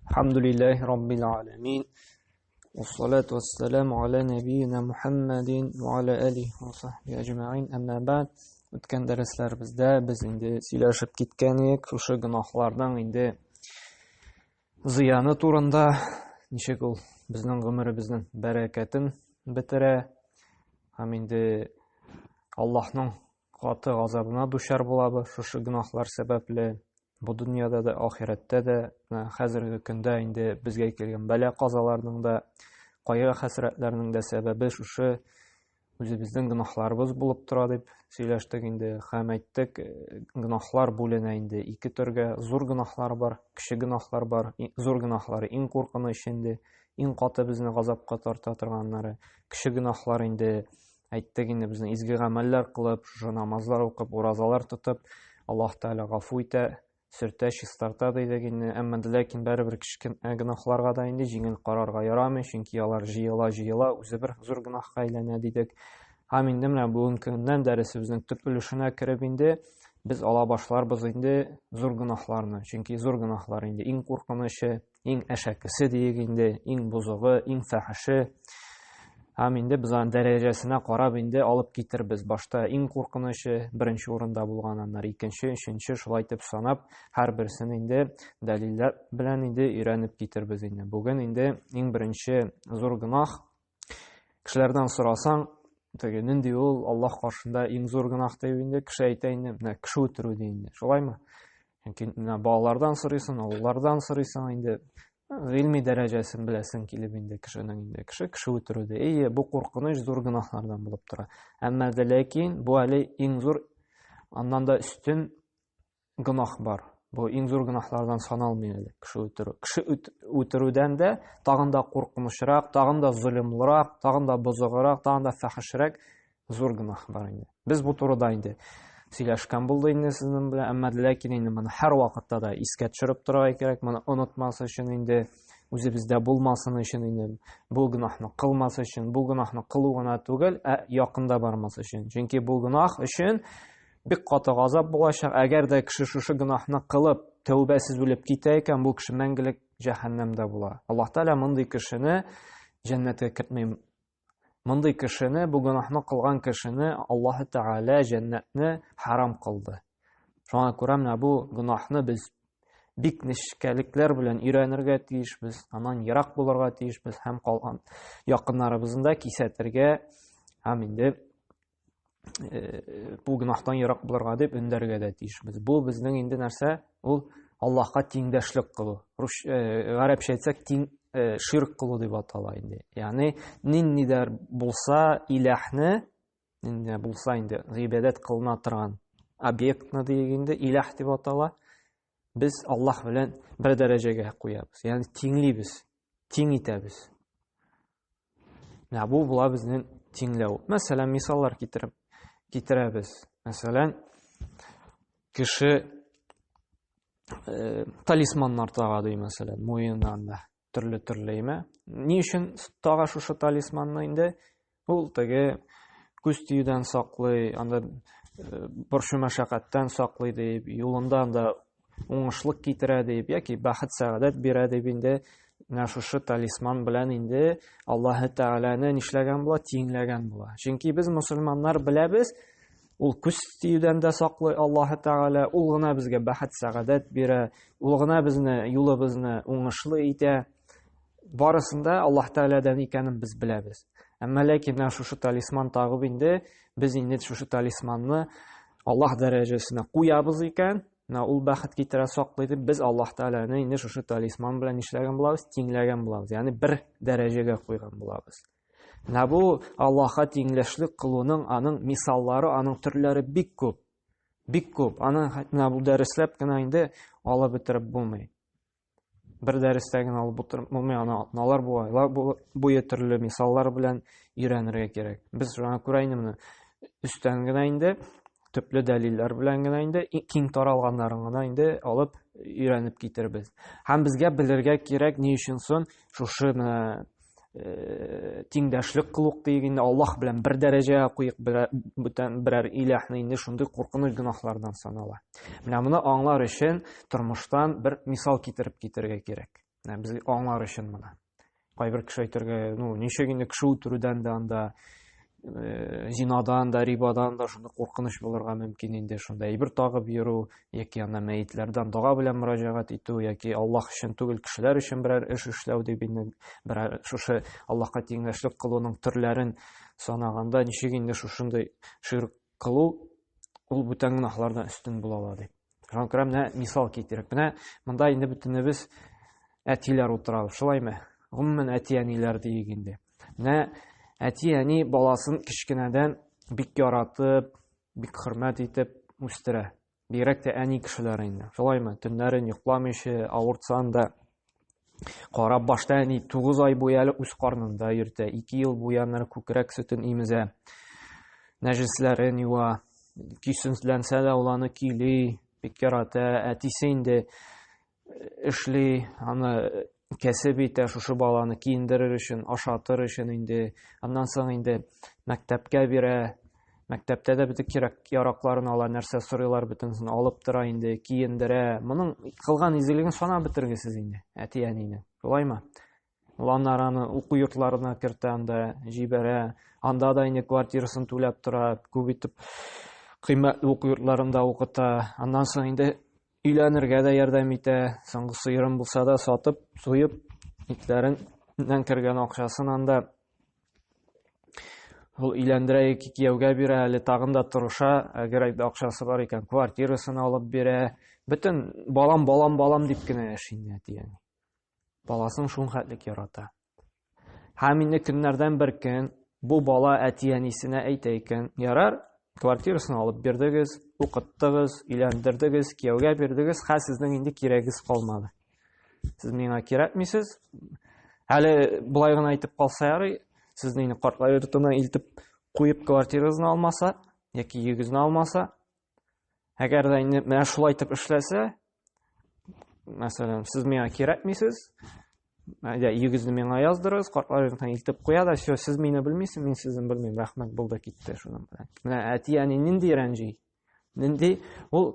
الحمد لله رب العالمين والصلاة والسلام على نبينا محمد وعلى آله وصحبه أجمعين أما بعد. Үткән дәресләребездә без инде сөйләшеп киткән идек шушы гөнаһларның инде зыяны турында, ничек ул безнең гомеребезнең бәрәкәтен бетерә һәм инде Аллаһның каты газабына дучар булабыз шушы гөнаһлар сәбәпле. Бу дөньяда да, ахирәттә дә, хәзерге көндә инде безгә килгән бәла-казаларның да, кайгы-хәсрәтләрнең дә сәбәбе шушы үзебезнең гөнаһларыбыз булып тора дип сөйләштек инде һәм әйттек, гөнаһлар бүленә инде ике төргә: зур гөнаһлар бар, кече гөнаһлар бар. Зур гөнаһлар иң куркыныч инде, иң каты безне газапка тарта торганнары. Кече гөнаһлар инде, әйттек инде, безнең изге гамәлләр кылып, шушы намазлар укып, уразалар тотып, Аллаһ Тәгалә гафу итә, сөртә, чистарта дидек инде. Әмма дә ләкин барыбер кечкенә гөнаһларга да инде җиңел карарга ярамый, чөнки алар җыела-җыела үзе бер зур гөнаһка әйләнә дидек. Һәм инде менә бүгенге көннән дәресебезнең төп өлешенә кереп инде без ала башларбыз инде зур гөнаһларны. Чөнки зур гөнаһлар инде иң куркынычы, иң әшәкесе диек инде, иң бозыгы, иң фәхеше. Һәм инде без аның дәрәҗәсенә карап инде алып китербез. Башта иң куркынычы беренче урында булган, аннары икенче, өченче, шулай итеп санап, һәрберсен инде дәлилләр белән инде өйрәнеп китербез инде. Бүген инде иң беренче зур гөнаһ. Кешеләрдән сорасаң, теге нинди ул Аллаһ каршында иң зур гөнаһ дип инде кеше әйтә инде, менә кеше үтерү ди инде. Шулаймы? Чөнки менә балалардан сорыйсың, олылардан сорыйсың инде, гыйльми дәрәҗәсен беләсең килеп инде кешенең инде. Кеше кеше үтерү ди. Әйе, бу куркыныч зур гөнаһлардан булып тора. Әмма дә ләкин бу әле иң зур, аннан да өстен гөнаһ бар. Бу иң зур гөнаһлардан саналмый әле кеше үтерү. Кеше үтерүдән дә тагын да куркынычрак, тагын да золымлырак, тагын да бозыграк, тагын да фәхешрәк зур гөнаһ бар инде. Без бу турыда инде сөйләшкән булды инде сезнең белән, әмма ләкин инде моны һәр вакытта да искә төшереп торырга кирәк, моны онытмас өчен инде, үзебездә булмасын өчен инде, бу гөнаһны кылмас өчен, бу гөнаһны кылу гына түгел, ә якында бармас өчен. Чөнки бу гөнаһ өчен бик каты газап булачак. Әгәр дә кеше шушы гөнаһны кылып, тәүбәсез үлеп китә икән, бу кеше мәңгелек җәһәннәмдә була. Аллаһ Тәгалә мондый кешене җәннәткә кертми. Мондый кешене, бу гөнаһны кылган кешене Аллаһ Тәгалә җәннәтне харам кылды. Шуңа күрә менә бу гөнаһны без бик нечкәлекләр белән өйрәнергә тиешбез, аннан ерак булырга тиешбез һәм калган якыннарыбызны да кисәтергә һәм инде бу гөнаһтан ерак булырга дип өндәргә дә тиешбез. Бу безнең инде нәрсә? Ул Аллаһка тиңдәшлек кылу. Рус, гарәпчә әйтсәк, тиң ширк кылу дип атала инде. Ягъни ниндидер булса иләһне, нинди булса инде гыйбадәт кылына торган объектны диек инде, иләһ дип атала. Без Аллаһ белән бер дәрәҗәгә куябыз. Ягъни тиңлибез, тиң итәбез. Менә бу була безнең тиңләү. Мәсәлән, мисаллар китереп китерәбез. Мәсәлән, кеше талисманнар тага ди, мәсәлән, муеннан да төрле-төрле име. Ни өчен тага шушы талисманны инде? Ул теге күз тиюдән саклый, анда борчу мәшәкатьтән саклый дип, юлында анда уңышлык китерә дип, яки бәхет сәгадәт бирә дип инде менә шушы талисман белән инде Аллаһы Тәгаләне нишләгән була? Тиңләгән була. Чөнки без мусульманнар беләбез, ул күз тиюдән дә саклый Аллаһы Тәгалә, ул гына безгә бәхет сәгадәт бирә, ул гына безне юлыбызны уңышлы итә. Барысын да Аллаһ Тәгаләдән икәнен без беләбез. Әмма ләкин менә шушы талисман тагып инде без инде шушы талисманны Аллаһ дәрәҗәсенә куябыз икән, менә ул бәхет китерә, саклый дип, без Аллаһ Тәгаләне инде шушы талисман белән нишләгән булабыз? Тиңләгән булабыз. Ягъни бер дәрәҗәгә куйган булабыз. Менә бу Аллаһка тиңләшлек кылуның аның мисаллары, аның төрләре бик күп. Бик күп. Аны менә бу дәресләп кенә инде алып бетереп булмый. Бер дәрестә генә алып утырып булмый, аны атналар буе, айлар буе төрле мисаллар белән өйрәнергә кирәк. Без шуңа күрә инде моны өстән генә инде, төпле дәлилләр белән генә инде, киң таралганнарын гына инде алып өйрәнеп китербез. Һәм безгә белергә кирәк, ни өчен соң шушы менә тиңдәшлек кылук диек инде, Аллаһ белән бер дәрәҗәгә куйык бүтән берәр иләһне инде шундый куркыныч гөнаһлардан санала. Менә моны аңлар өчен тормыштан бер мисал китереп китергә кирәк. Менә без аңлар өчен моны. Кайбер кеше әйтергә, ну, ничек инде кеше үтерүдән дә анда э, зинадан да, рибадан да шундый куркыныч булырга мөмкин инде, шунда әйбер тагып йөрү яки анда мәетләрдән дога белән мөрәҗәгать итү яки Аллаһ өчен түгел, кешеләр өчен берәр эш эшләү дип инде берәр шушы Аллаһка тиңдәшлек кылуның төрләрен санаганда ничек инде шушындый ширк кылу ул бүтән гөнаһлардан өстен була ала дип. Шуңа күрә менә мисал китерик. Менә монда инде бөтенебез әтиләр утырабыз, шулаймы? Гомумән әти-әниләр диек инде. Менә әти-әни баласын кечкенәдән бик яратып, бик хөрмәт итеп үстерә. Бигрәк тә әни кешеләр инде. Шулаймы? Төннәрен йокламыйча, авыртсан да карап башта әни 9 ай буе әле үз карнында йөртә, 2 ел буе аннары күкрәк сөтен имезә, нәҗесләрен юа, көйсезләнсә дә ул аны көйли, бик ярата. Әтисе инде эшли, аны кәсеп итә, шушы баланы киендерер өчен, ашатыр өчен инде. Аннан соң инде мәктәпкә бирә, Мәктәптә дә бөтен кирәк яракларын ала, нәрсә сорыйлар, бөтенесен алып тора инде, киендерә. Моның кылган изгелеген санап бетергесез инде, әти-әнинең. Шулаймы? Ул аннары аны уку йортларына кертә, анда җибәрә. Анда да инде квартирасын түләп тора, күп итеп кыйммәтле уку йортларында укыта. Аннан соң инде өйләнергә дә ярдәм итә. Соңгы сыерын булса да сатып, суеп, итләреннән кергән акчасын анда Ул өйләндерә яки кияүгә бирә, әле тагын да тырыша, әгәр инде акчасы бар икән, квартирасын алып бирә. Бөтен балам, балам, балам дип кенә яши инде әти-әни. Баласын шул хәтлек ярата. Һәм инде көннәрдән бер көн бу бала әти-әнисенә әйтә икән, ярар, квартирасын алып бирдегез, укыттыгыз, өйләндердегез, кияүгә бирдегез, хәзер сезнең инде кирәгегез калмады. Сез миңа кирәкмисез. Әле болай гына әйтеп калса ярый, сезне инде картлар йортына илтеп куеп квартирагызны алмаса яки йөгезне алмаса, әгәр дә инде менә шулай итеп эшләсә, мәсәлән, сез миңа кирәкмисез, әйдә йөгезне миңа яздырыгыз, картлар йортына илтеп куя да, все, сез мине белмисез, мин сезне белмим, рәхмәт, булды, китте шуның белән. Менә әти-әни нинди рәнҗи? Нинди ул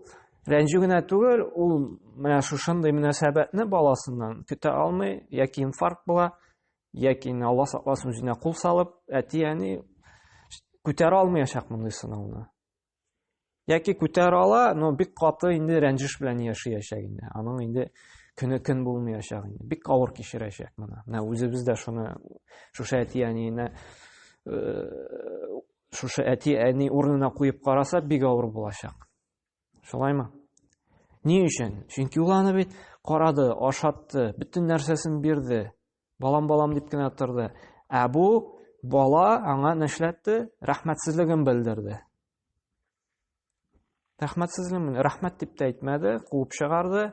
рәнҗү генә түгел, ул менә шушындый мөнәсәбәтне баласыннан көтә алмый, яки инфаркт була, яки инде Алла сакласын үзенә кул салып, әти-әни күтәрә алмаячак мондый сынауны. Яки күтәрә ала, но бик каты инде рәнҗеш белән яшәячәк инде. Аның инде көне көн булмаячак инде. Бик авыр кичерәчәк моны. Менә үзебез дә шуны шушы әти-әниенә шушы әти-әни урынына куеп караса, бик авыр булачак. Шулаймы? Ни өчен? Чөнки ул аны бит карады, ашатты, бөтен нәрсәсен бирде. Балам-балам дип кенә торды. Ә бу бала аңа нишләтте? Рәхмәтсезлеген белдерде. Рәхмәтсезлеген, рәхмәт дип тә әйтмәде, куып чыгарды,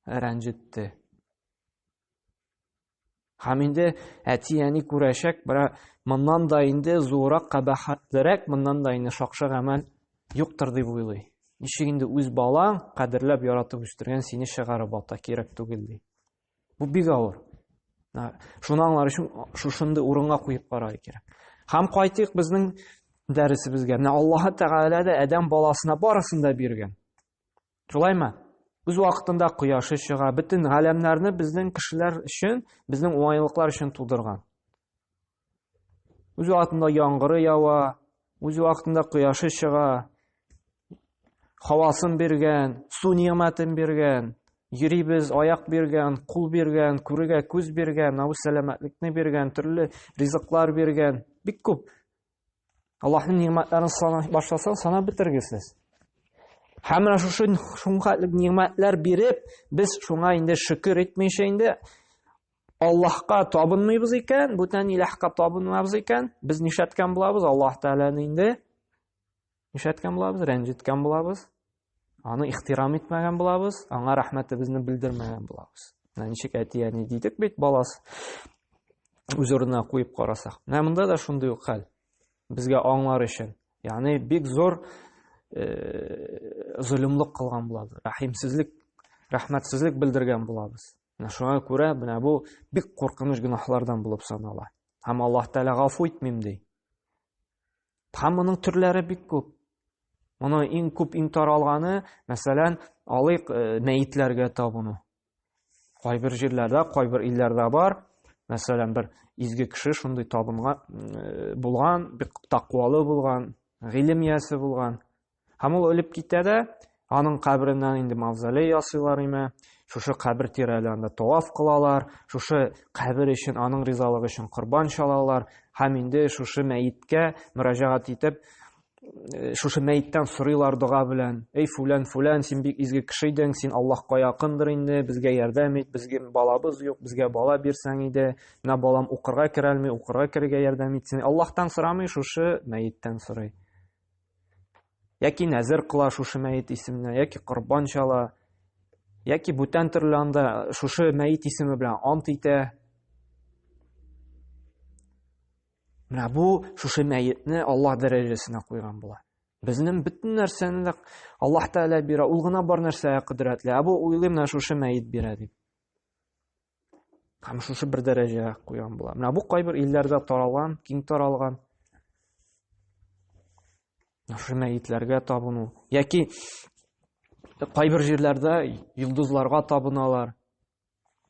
рәнҗетте. Һәм инде әти-әни күрәчәк, бира моннан да инде зуррак, кабахәтлерәк, моннан да инде шакшы гамәл юктыр дип уйлый. Ничек инде үз балаң кадерләп яратып үстергән сине чыгарып ата, кирәк түгел ди. Бу бик авыр. Шуны аңлар өчен шушындый урынга куеп карарга кирәк. Һәм кайтыйк безнең дәресебезгә. Менә Аллаһ Тәгалә дә адәм баласына барысын да биргән. Шулаймы? Үз вакытында кояшы чыга, бөтен галәмнәрне безнең кешеләр өчен, безнең уңайлыклар өчен тудырган. Үз вакытында яңгыры ява, үз вакытында кояшы чыга, һавасын биргән, су нигъмәтен биргән, йөрибез, аяк биргән, кул биргән, күрергә күз биргән, нау сәламәтлекне биргән, төрле ризыклар биргән. Бик күп. Аллаһның нигъмәтләрен санап башласаң, санап бетергесез. Һәм менә шушы шуңхәтлек нигъмәтләр биреп, без шуңа инде шөкер итмичә инде Аллаһка табынмыйбыз икән, бүтән илаһка табынмабыз икән, без нишләткән булабыз? Аллаһ Тәгаләне инде нишләткән булабыз? Рәнҗеткән булабыз. Аны ихтирам итмәгән булабыз, аңа рәхмәтебезне белдермәгән булабыз. Менә ничек әти-әни дидек бит баласы үз урынына куеп карасак. Менә монда да шундый ук хәл. Безгә аңлар өчен. Ягъни бик зур э, золымлык кылган булабыз. Рәхимсезлек, рәхмәтсезлек белдергән булабыз. Менә шуңа күрә менә бу бик куркыныч гөнаһлардан булып санала. Һәм Аллаһ Тәгалә гафу итмим ди. Һәм моның төрләре бик күп. Моның иң күп иң таралганы, мәсәлән, алыйк э, мәетләргә табыну. Кайбер җирләрдә, кайбер илләрдә бар. Мәсәлән, бер изге кеше шундый табынга э, булган, бик тәкъвалы булган, гыйлем иясе булган. Һәм ул үлеп китә дә, аның кабереннән инде мавзолей ясыйлар име, шушы кабер тирәләрендә таваф кылалар, шушы кабер өчен, аның ризалыгы өчен корбан чалалар, һәм инде шушы мәеткә мөрәҗәгать итеп, э, шушы мәеттән сорыйлар дога белән: "Эй, фүлән, фүлән, син бик изге кеше идең, син Аллаһка якындыр инде, безгә ярдәм ит, безгә балабыз юк, безгә бала бирсәң иде, менә балам укырга керә алмый, укырга керергә ярдәм итсен". Аллаһтан сорамый, шушы мәеттән сорый. Яки нәзер кыла шушы мәет исеменә, яки корбан чала, яки бүтән төрле анда шушы мәет исеме белән ант итә. Менә бу шушы мәетне Аллаһ дәрәҗәсенә куйган була. Безнең бөтен нәрсәне дә Аллаһ Тәгалә бирә, ул гына бар нәрсәгә кодрәтле. Ә бу уйлый менә шушы мәет бирә дип. Һәм шушы бер дәрәҗәгә куйган була. Менә бу кайбер илләрдә таралган, киң таралган. Шушы мәетләргә табыну. Яки кайбер җирләрдә йолдызларга табыналар.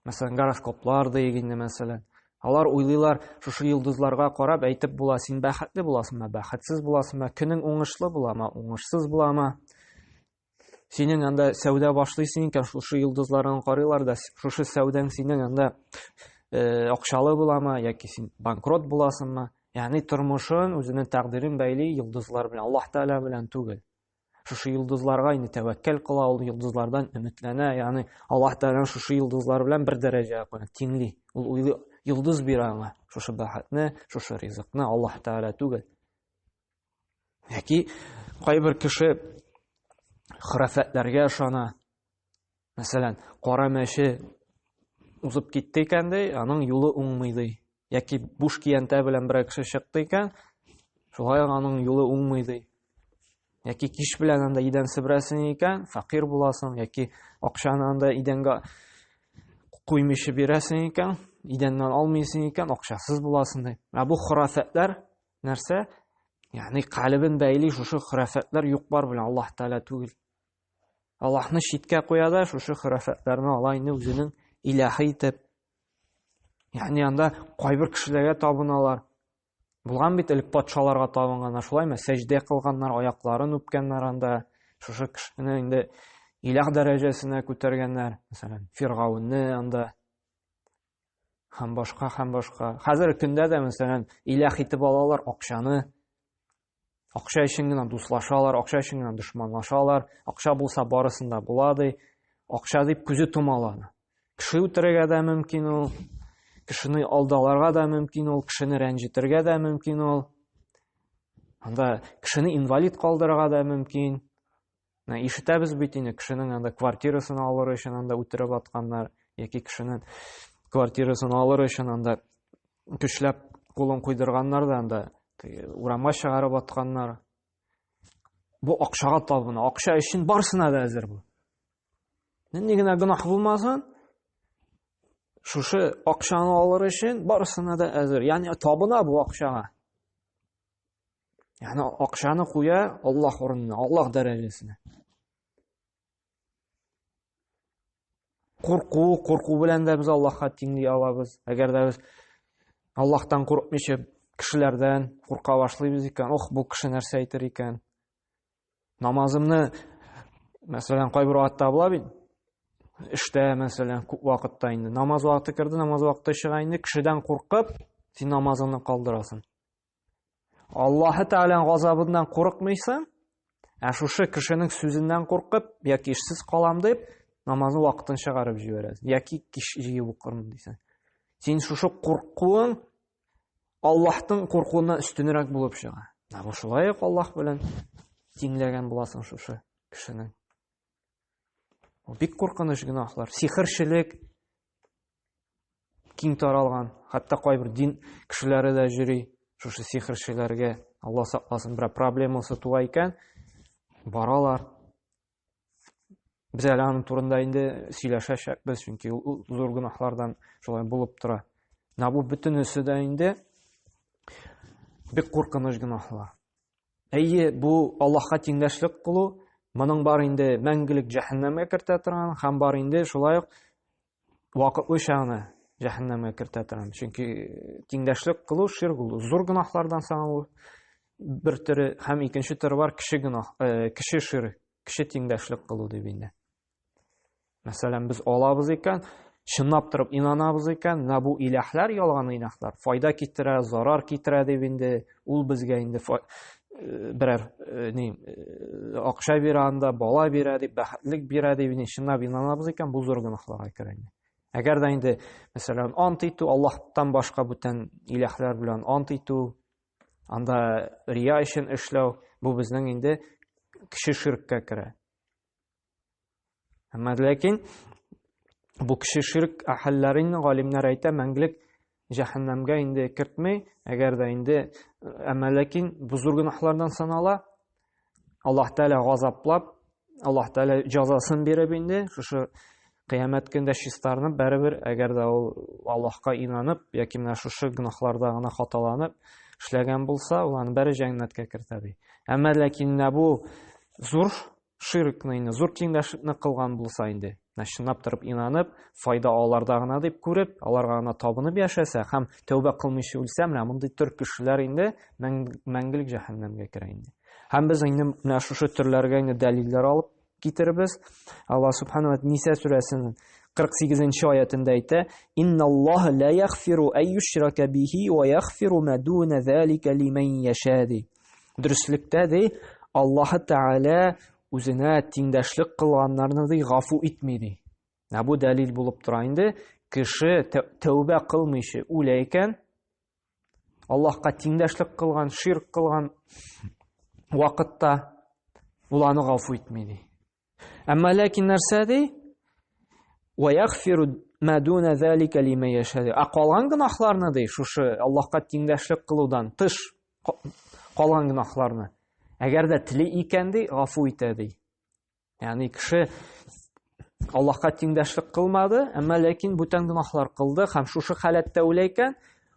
Мәсәлән, гороскоплар диек инде, мәсәлән. Алар уйлыйлар, шушы йолдызларга карап әйтеп була, син бәхетле буласыңмы, бәхетсез буласыңмы, көнең уңышлы буламы, уңышсыз буламы. Синең анда сәүдә башлыйсың икән, шушы йолдызларны карыйлар да, шушы сәүдәң синең анда э, акчалы буламы яки син банкрот буласыңмы? Ягъни тормышын, үзенең тәкъдирен бәйли йолдызлар белән, Аллаһ Тәгалә белән түгел. Шушы йолдызларга инде тәвәккәл кыла, ул йолдызлардан өметләнә, ягъни Аллаһ Тәгалә шушы йолдызлар белән бер дәрәҗәгә куя, тиңли. Ул уйлый, йолдыз бирә аңа шушы бәхетне, шушы ризыкны Аллаһ Тәгалә түгел. Яки кайбер кеше хөрәфәтләргә ышана. Мәсәлән, кара мәче узып китте икән ди, аның юлы уңмый ди. Яки буш киянтә белән берәр кеше чыкты икән, шулай ук аның юлы уңмый ди. Яки кич белән анда идән себерәсең икән, фәкыйрь буласың, яки акчаны анда идәнгә куймыйча бирәсең икән, идәннән алмыйсың икән, акчасыз буласың ди. Ә бу хөрәфәтләр Нәрсә? Ягъни калебен бәйли шушы хөрәфәтләр юк-бар белән Аллаһ Тәгалә түгел. Аллаһны читкә куя да шушы хөрәфәтләрне ала инде үзенең илаһы итеп. Ягъни анда кайбер кешеләргә табыналар. Булган бит элек патшаларга табынганнар, шулаймы? Сәҗдә кылганнар, аякларын үпкәннәр анда. Шушы кешене инде илаһ дәрәҗәсенә күтәргәннәр. Мәсәлән, Фиргаунны анда һәм башка һәм башка. Хәзер көндә дә, мәсәлән, иләх итеп алалар акчаны. Акча өчен генә дуслашалар, акча өчен генә дошманлашалар. Акча булса барысын да була ди. Акча дип күзе томалана. Кеше үтерергә дә мөмкин ул, кешене алдаларга да мөмкин ул, кешене рәнҗетергә дә мөмкин ул. Анда кешене инвалид калдырырга да мөмкин. Менә ишетәбез бит инде, кешенең анда квартирасын алыр өчен анда үтереп атканнар, яки кешенең квартирасын алыр өчен анда көчләп кулын куйдырганнар да анда урамга чыгарып атканнар. Бу акчага табына, акча өчен барысына да әзер бу. Нинди генә гөнаһ булмасын, шушы акчаны алыр өчен барысына да әзер. Ягъни табына бу акчага. Ягъни акчаны куя Аллаһ урынына, Аллаһ дәрәҗәсенә. Курку, курку белән дә без Аллаһка тиңли алабыз. Әгәр дә без Аллаһтан курыкмыйча кешеләрдән курка башлыйбыз икән, ох, бу кеше нәрсә әйтер икән? Намазымны, мәсәлән, кайбер вакытта була бит, эштә, мәсәлән, күп вакытта инде намаз вакыты керде, намаз вакыты чыга инде, кешедән куркып, син намазыңны калдырасың. Аллаһы Тәгаләнең газабыннан курыкмыйсың, ә шушы кешенең сүзеннән куркып, яки эшсез калам дип, намазны вакытын чыгарып җибәрәсең, яки кич җыеп укырмын дисең. Син шушы куркуың Аллаһтың куркуыннан өстенрәк булып чыга. Ә бу шулай ук Аллаһ белән тиңләгән буласың шушы кешенең. Бу бик куркыныч гөнаһлар. Сихерчелек киң таралган. Хәтта кайбер дин кешеләре дә йөри шушы сихерчеләргә. Алла сакласын, берәр проблемасы туа икән, баралар. Без әле аның турында инде сөйләшәчәкбез, чөнки ул зур гөнаһлардан шулай булып тора. Менә бу бөтенесе дә инде бик куркыныч гөнаһлар. Әйе, бу Аллаһка тиңдәшлек кылу, моның бар инде мәңгелек җәһәннәмгә кертә торган һәм бар инде шулай ук вакытлыча гына җәһәннәмгә кертә торган. Чөнки тиңдәшлек кылу ширк ул зур гөнаһлардан саналу бер төре һәм икенче төре бар кеше гөнаһ, э, кеше ширк, кеше тиңдәшлек кылу дип инде. Мәсәлән, без алабыз икән, чынлап торып инанабыз икән, менә бу иләһләр ялган иләһләр, файда китерә, зарар китерә дип инде, ул безгә инде э, берәр э, ни э, акча бирә анда, бала бирә дип, бәхетлек бирә дип инде чынлап инанабыз икән, бу зур гөнаһларга керә инде. Әгәр дә инде, мәсәлән, ант итү, Аллаһтан башка бүтән иләһләр белән ант итү, анда рия өчен эшләү, бу безнең инде кеше ширккә керә. Әмма ләкин бу кеше ширк әһелләрен галимнәр әйтә, мәңгелек җәһәннәмгә инде кертми, әгәр дә инде әмма ләкин бу зур гөнаһлардан санала. Аллаһ Тәгалә газаплап, Аллаһ Тәгалә җәзасын биреп инде, шушы кыямәт көндә чистарынып, бәребер, әгәр дә ул Аллаһка инанып, яки менә шушы гөнаһларда гына хаталанып эшләгән булса, ул аны бәре җәннәткә кертә ди. Әмма ләкин менә бу зур ширкны инде, зур тиңдәшлекне кылган булса инде, менә чынлап торып инанып, файда аларда гына дип күреп, аларга гына табынып яшәсә һәм тәүбә кылмыйча үлсә, менә мондый төр кешеләр инде мәңгелек җәһәннәмгә керә инде. Һәм без инде менә шушы төрләргә инде дәлилләр алып китербез. Алла субхану ва Ниса сүрәсенең 48 аятында әйтә: "Инналлаһа ла ягфиру ай юшрака бихи ва ягфиру ма дуна залика лиман яша" ди. Дөреслектә ди, Аллаһы Тәгалә үзенә тиңдәшлек кылганнарны ди гафу итми ди. Ә бу дәлил булып тора инде, кеше тәүбә кылмыйча үлә икән, Аллаһка тиңдәшлек кылган, ширк кылган вакытта ул аны гафу итми ди. Әмма ләкин нәрсә ди? Ва ягфиру ма дуна залика лиман яша. Ә калган гөнаһларны ди, шушы Аллаһка тиңдәшлек кылудан тыш калган гөнаһларны. Әгәр дә тели икән ди, гафу итә ди. Ягъни кеше Аллаһка тиңдәшлек кылмады, әмма ләкин бүтән гөнаһлар кылды һәм шушы халәттә үлә икән,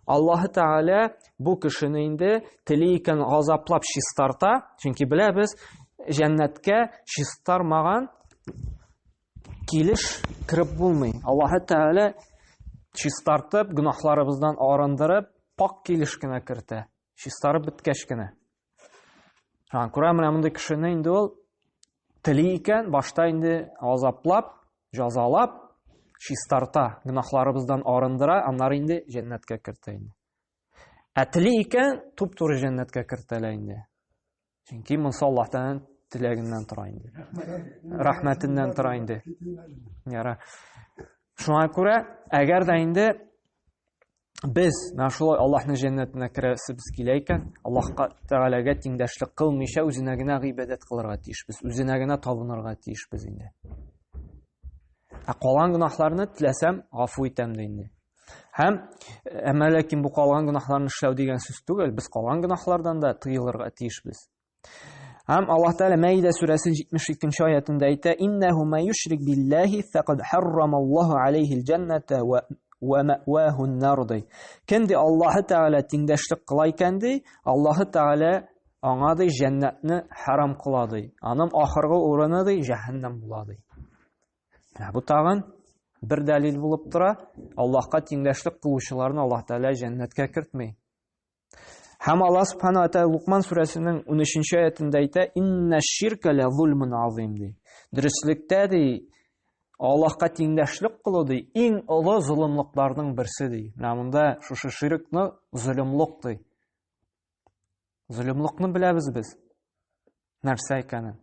Аллаһы Тәгалә бу кешене инде тели икән газаплап чистарта, чөнки беләбез, җәннәткә чистармаган килеш кереп булмый. Аллаһы Тәгалә чистартып, гөнаһларыбыздан арындырып, пак килеш кенә кертә. Чистарып беткәч кенә. Шуңа күрә менә мондый кешене инде ул тели икән, башта инде азаплап, җазалап, чистарта, гөнаһларыбыздан арындыра, аннары инде җәннәткә кертә инде. Ә тели икән, туп-туры җәннәткә кертәлә инде. Чөнки монысы Аллаһ Тәгаләнең теләгеннән тора инде. Рәхмәтеннән тора инде. Яра. Шуңа күрә, әгәр дә инде без менә шулай Аллаһның җәннәтенә керәсебез килә икән, Аллаһка Тәгаләгә тиңдәшлек кылмыйча үзенә генә гыйбадәт кылырга тиешбез, үзенә генә табынырга тиешбез инде. Ә калган гөнаһларны теләсәм гафу итәм ди инде. Һәм әмма ләкин бу калган гөнаһларны эшләү дигән сүз түгел, без калган гөнаһлардан да тыелырга тиешбез. Һәм Аллаһ Тәгалә Мәидә сүрәсе 72 аятында әйтә: "Иннәһу ма юшрик биллаһи факад харрамаллаһу алейхил җанната ва ва мәваху нар" ди. Кем ди Аллаһ Тәгалә тиңдәшлек кыла икән ди, Аллаһ Тәгалә аңа ди җәннәтне харам кыла ди. Аның ахыргы урыны ди җәһәннәм була ди. Менә бу тагын бер дәлил булып тора. Аллаһка тиңдәшлек кылучыларны Аллаһ Тәгалә җәннәткә кертми. Һәм Аллаһ Субхану ва Тааля Лукман сүрәсенең 13-нче аятында әйтә: "Инна ширка ла зулмун азим" ди. Дөреслектә ди, Аллаһка тиңдәшлек кылу ди, иң олы золымлыкларның берсе ди. Менә монда шушы ширкны золымлык ди. Золымлыкны беләбез без. Нәрсә икәнен.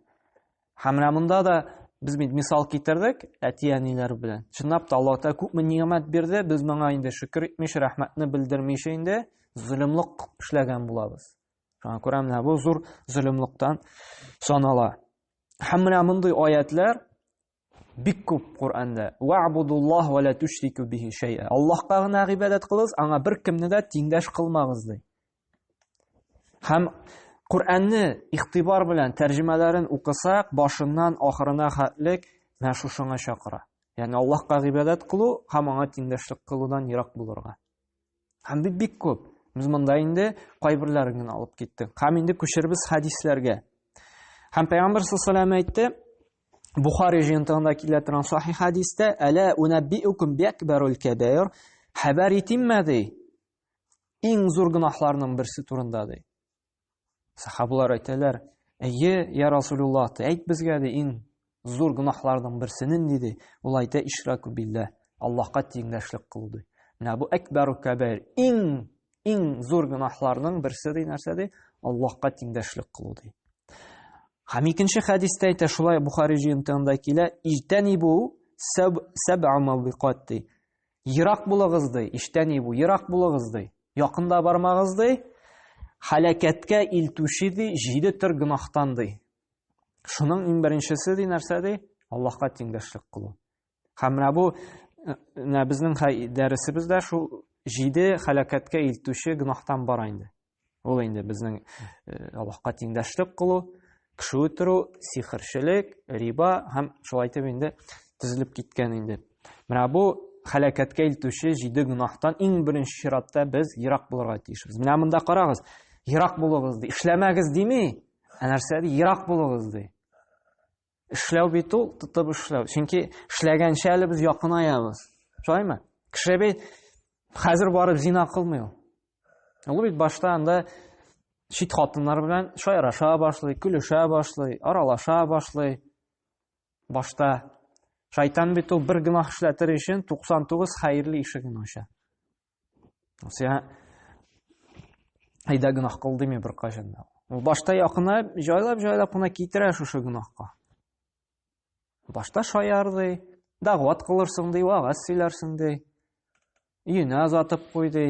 Һәм менә монда да без бит мисал китердек әти-әниләр белән. Чынлап та Аллаһ Тәгалә күпме ни'мәт бирде, без моңа инде шөкер итмичә, рәхмәтне белдермичә инде золымлык эшләгән булабыз. Шуңа күрә менә бу зур золымлыктан санала. Һәм менә мондый аятлар бик күп Коръәндә. Вa'будуллаһ ва ла тушрику бихи шәй'a. Аллаһка гына гыйбадәт кылыгыз, аңа беркемне дә тиңдәш кылмагыз ди. Һәм Коръәнне игътибар белән тәрҗемәләрен укысак, башыннан ахырына хәтлек менә шушыңа чакыра. Ягъни Аллаһка гыйбадәт кылу һәм аңа тиңдәшлек кылудан ерак булырга. Һәм бик бик күп. Без монда инде кайберләрен генә алып киттек. Һәм инде күчербез хәдисләргә. Һәм Пәйгамбер саллаллаху әйтте, Бухари җыентыгында килә торган сахих хәдистә, "Әлә унаббиукум биакбарул кабаир", хәбәр итимме ди? Иң зур гөнаһларның берсе турында ди. Сахабалар әйтәләр, "Әйе, я Расулуллаһ, әйт безгә ди, иң зур гөнаһларның берсе нинди ди?" Ул әйтә, "Ишраку билләһ, Аллаһка тиңдәшлек кылу ди. Менә бу әкбәру кабаир, иң иң зур гөнаһларның берсе ди нәрсә ди? Аллаһка тиңдәшлек кылу ди. Һәм икенче хәдистә әйтә, шулай Бухари җыентыгында килә, "Иҗтанибу сәб'a мавбикат" ди. Ерак булыгыз ди, иҗтанибу, ерак булыгыз ди. Якында бармагыз ди. Халәкәткә илтүче ди, җиде төр гөнаһтан ди. Шуның иң беренчесе ди нәрсә ди? Аллаһка тиңдәшлек кылу. Һәм менә бу менә безнең дәресебездә шул җиде халәкәткә илтүче гөнаһтан бара инде. Ул инде безнең Аллаһка тиңдәшлек кылу, кеше үтерү, сихерчелек, риба һәм шулай итеп инде тезелеп киткән инде. Менә бу халәкәткә илтүче җиде гөнаһтан иң беренче чиратта без ерак булырга тиешбез. Менә монда карагыз, ерак булыгыз ди, эшләмәгез дими, ә нәрсә ди? Ерак булыгыз ди. Эшләү бит ул тотып эшләү. Чөнки эшләгәнчә әле без якынаябыз. Шулаймы? Кеше бит хәзер барып зина кылмый ул. Ул бит башта анда чит хатыннар белән шаяраша башлый, көлешә башлый, аралаша башлый. Башта шайтан бит ул бер гөнаһ эшләтер өчен 99 хәерле ишеген ача. Сиңа әйдә гөнаһ кыл дими беркайчан да. Ул башта якына җайлап-җайлап кына китерә шушы гөнаһка. Башта шаяр ди, дәгъват кылырсың ди, вәгазь сөйләрсең ди. Өенә озатып куй ди.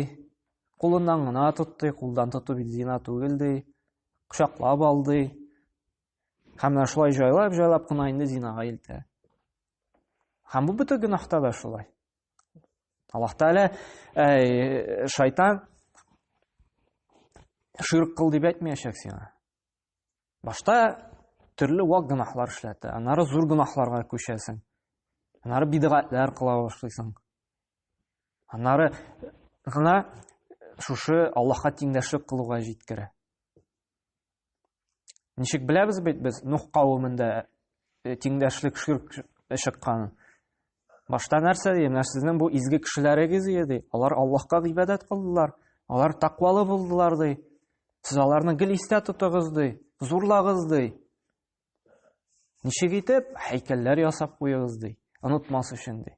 Кулыннан гына тот ди, кулдан тоту бит зина түгел ди. Кочаклап ал ди. Һәм менә шулай җайлап-җайлап кына инде зинага илтә. Һәм бу бөтен гөнаһта да шулай. Аллаһ Тәгалә шайтан ширк кыл дип әйтмәячәк сиңа. Башта төрле вак гөнаһлар эшләтә, аннары зур гөнаһларга күчәсең. Аннары бидгатлар кыла башлыйсың. Аннары гына шушы Аллаһка тиңдәшлек кылуга җиткерә. Ничек беләбез бит без Нух кавемендә э, тиңдәшлек ширк чыкканын. Башта нәрсә ди? Менә сезнең бу изге кешеләрегез ди. Алар Аллаһка гыйбадәт кылдылар. Алар тәкъвалы булдылар ди. Сез аларны гел истә тотыгыз ди. Зурлагыз ди. Ничек итеп һәйкәлләр ясап куегыз ди. Онытмас өчен ди.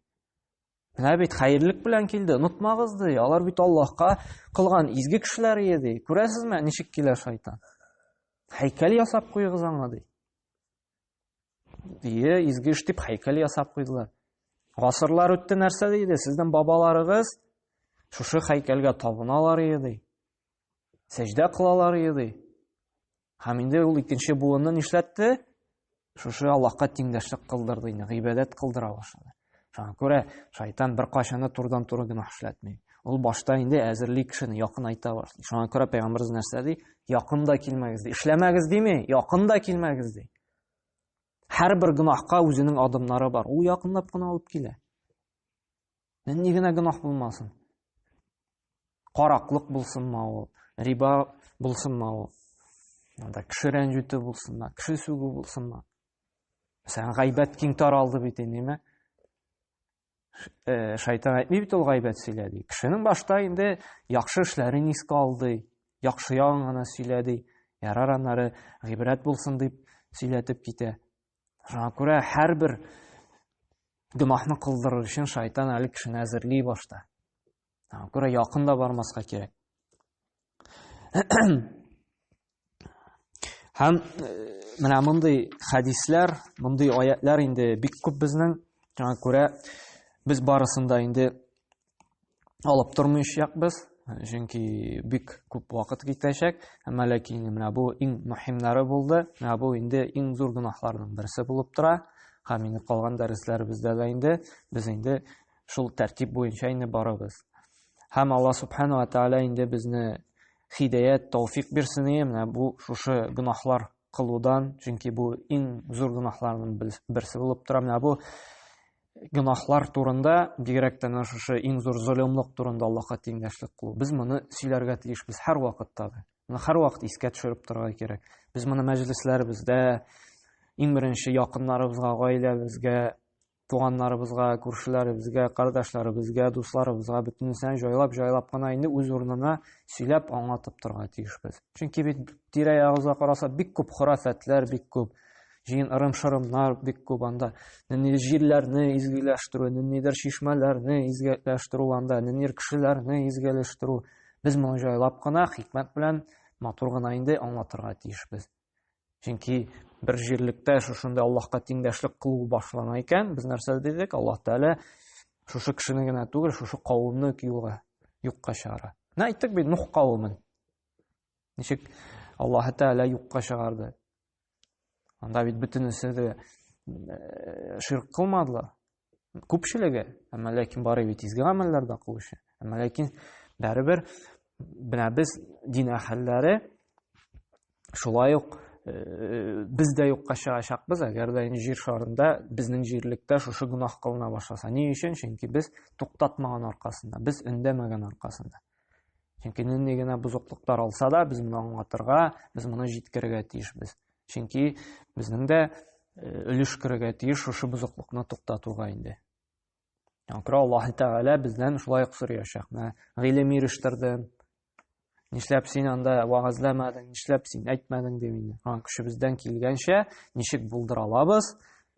Менә бит хәерлек белән килде, онытмагыз ди. Алар бит Аллаһка кылган изге кешеләр иде ди. Күрәсезме, ничек килә шайтан? Һәйкәл ясап куегыз аңа ди. Ие, изге эш дип һәйкәл ясап куйдылар. Гасырлар үтте, нәрсә диде? Сезнең бабаларыгыз шушы һәйкәлгә табыналар иде ди. Сәҗдә кылалар иде ди. Һәм инде ул икенче буынны нишләтте? Шушы Аллаһка тиңдәшлек кылдырды инде, гыйбадәт кылдыра башлады. Шуңа күрә шайтан беркайчан да турыдан-туры гөнаһ эшләтми. Ул башта инде әзерли кешене, якынайта башлый. Шуңа күрә пәйгамбәребез нәрсә ди? Якын да килмәгез ди. Эшләмәгез дими, якын да килмәгез ди. Һәрбер гөнаһка үзенең адымнары бар. Ул якынлап кына алып килә. Нинди генә гөнаһ булмасын. Караклык булсынмы ул, риба булсынмы ул, анда кеше рәнҗетү булсынмы, кеше сүгү булсынмы. Мәсәлән, гайбәт киң таралды бит инде, ниме? Э, шайтан әйтми бит ул гайбәт сөйлә ди. Кешенең башта инде яхшы эшләрен искә алды, яхшы ягын гына сөйләде. Ярар аннары гыйбрәт булсын дип сөйләтеп китә. Шуңа күрә һәрбер гөнаһны кылдырыр өчен шайтан әле кешене әзерли башта. Шуңа күрә якын да бармаска кирәк. Һәм э, менә мондый хәдисләр, мондый аятлар инде бик күп безнең. Шуңа күрә без барысын да инде алып тормыйчакбыз, чөнки бик күп вакыт китәчәк. Әмма ләкин менә бу иң мөһимнәре булды. Менә бу инде иң зур гөнаһларның берсе булып тора. Һәм инде калган дәресләребездә дә инде без инде шул тәртип буенча инде барабыз. Һәм Алла субхану ва тааля инде безне хидаят, тауфик бирсен ие, менә бу шушы гөнаһлар кылудан, чөнки бу иң зур гөнаһларның берсе булып тора. Менә бу гөнаһлар турында, бигрәк тә менә шушы иң зур золымлык турында Аллаһка тиңдәшлек кылу. Без моны сөйләргә тиешбез һәрвакытта да. Моны һәрвакыт искә төшереп торырга кирәк. Без моны мәҗлесләребездә, Иң беренче якыннарыбызга, гаиләбезгә, туганнарыбызга, күршеләребезгә, кардәшләребезгә, дусларыбызга бөтенесен җайлап-җайлап кына инде үз урынына сөйләп, аңлатып торырга тиешбез. Чөнки бит тирә-ягыбызга караса, бик күп хорафәтләр, бик күп җыен ырым-шырымнар бик күп анда. Ниндидер җирләрне изгеләштерү, ниндидер чишмәләрне изгеләштерү анда, ниндидер кешеләрне изгеләштерү. Без моны җайлап кына, хикмәт белән матур гына инде аңлатырга тиешбез. Чөнки бер җирлектә шушында Аллаһка тиңдәшлек кылу башлана икән, без нәрсә дидек? Аллаһ Тәгалә шушы кешене генә түгел, шушы кавымны юлга юкка чыгара. Менә әйттек бит Нух кавемен. Ничек Аллаһ Тәгалә юкка чыгарды. Анда бит бөтенесе дә э, ширк кылмадылар. Күпчелеге, әмма ләкин бары бит изге гамәлләр дә кылучы. Әмма ләкин бәрібер менә без дин әһелләре шулай ук э, без дә юкка чыгачакбыз, әгәр дә инде җир шарында безнең җирлектә шушы гөнаһ кылына башласа. Ни өчен? Чөнки без туктатмаган аркасында, без өндәмәгән аркасында. Чөнки нинди генә бозыклыклар алса да, без моны аңлатырга, без моны җиткерергә тиешбез. Чөнки безнең дә э, өлеш керергә тиеш шушы бозыклыкны туктатуга инде. Аңа Аллаһ Тәгалә бездән шулай ук сораячак. Менә гыйлем ирештердем. Нишләп син анда вәгазьләмәдең, нишләп син әйтмәдең дип инде. Аңа көчебездән килгәнчә ничек булдыра алабыз,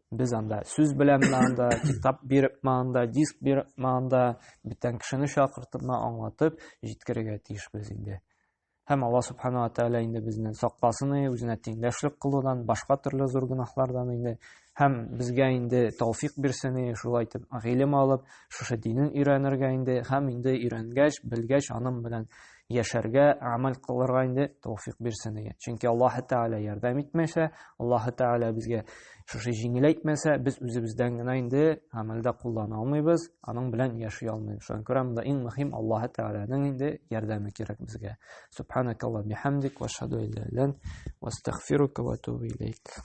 Без анда сүз белән анда, китап биреп анда, диск биреп анда, бүтән кешене чакыртып аңлатып җиткерергә тиешбез инде. Һәм Алла субхана ва тәгалә инде безне сакласын, үзенә тиңдәшлек кылудан, башка төрле зур гөнаһлардан инде. Һәм безгә инде тауфик бирсен, шулай итеп гыйлем алып, шушы динен өйрәнергә инде, һәм инде өйрәнгәч, белгәч, аның белән яшәргә, гамәл кылырга инде тауфик бирсен иде. Чөнки Аллаһ Тәгалә ярдәм итмәсә, Аллаһ Тәгалә безгә шушы җиңеләйтмәсә, без үзебездән генә инде гамәлдә куллана алмыйбыз, аның белән яши алмыйбыз. Шуңа күрә монда иң мөһим Аллаһ Тәгаләнең инде ярдәме кирәк безгә. Субханакаллаһ бихамдик ва ашһаду илля илля ва астагфирука ва атубу илейк.